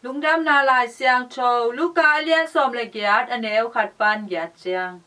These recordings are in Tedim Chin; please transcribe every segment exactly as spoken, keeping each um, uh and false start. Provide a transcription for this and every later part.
Lungdamna Lai Siangtho Luka a lian sawm le giat, a neu khat pan giat ciang.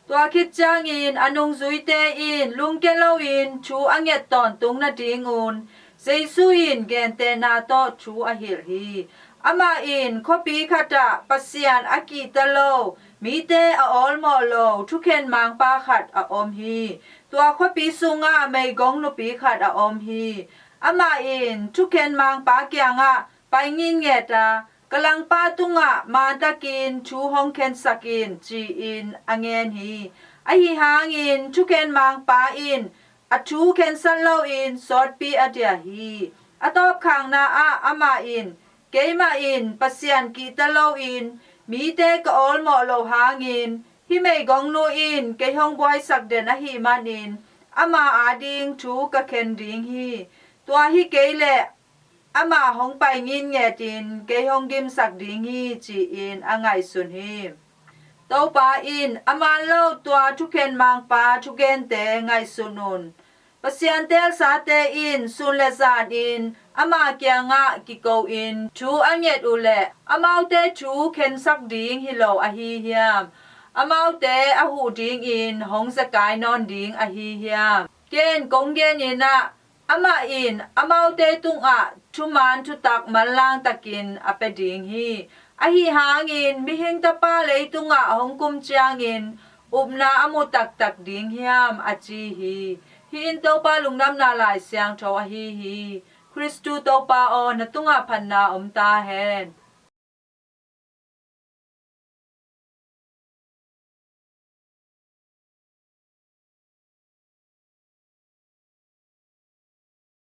Tua khit ciangin a nungzuite in lungkia loin thu a nget tawntung nadingun Jesu in gentehna tawh thu a hilh hi. Amah in khuapi khatah Pasian a kihta lo mite a awlmawh lo thukhen mangpa khat a om hi. Tua khuapi sungah meigong nupi khat a om hi. Amah in thukhen mangpa kiangah, "Pai ngitnget a, ka langpa tungah mantakin thu hong khensak in," ci-in a ngen hi. Ahi hangin thukhen mangpa in a thu khensat loin sawtpi a dia hi. A tawpkhakna ah amah in, "Keimah in Pasian kihta loin mite ka awlmawh lo hangin hih meigongnu in kei hong buaisak den ahih manin ama ading thu ka khen ding hi. Tua hi kei leh ama hong pai ngitngetin kei hong gimsak ding hi," ci-in a ngaihsun hi. Topa in a man lo tua thukhen mangpa thugente ngaihsun un. Pasian teelsate in sun le zanin ama kiangah kiko-in thu a nget uh leh amaute thu khensak ding hi lo ahi hiam? Amaute a huh dingin hong zekai nawn ding ahi hiam? Ken kong genin ah, amah in amaute tungah thuman thutak manlang takin a pia ding hi. Ahi hangin Mihing Tapa leitungah hong kum ciangin upna a mu taktak ding hiam, a ci hi. Hih in Topa Lungdamna Lai Siangtho ahi hi. Khristu Topa aw, na tungah phatna om ta hen.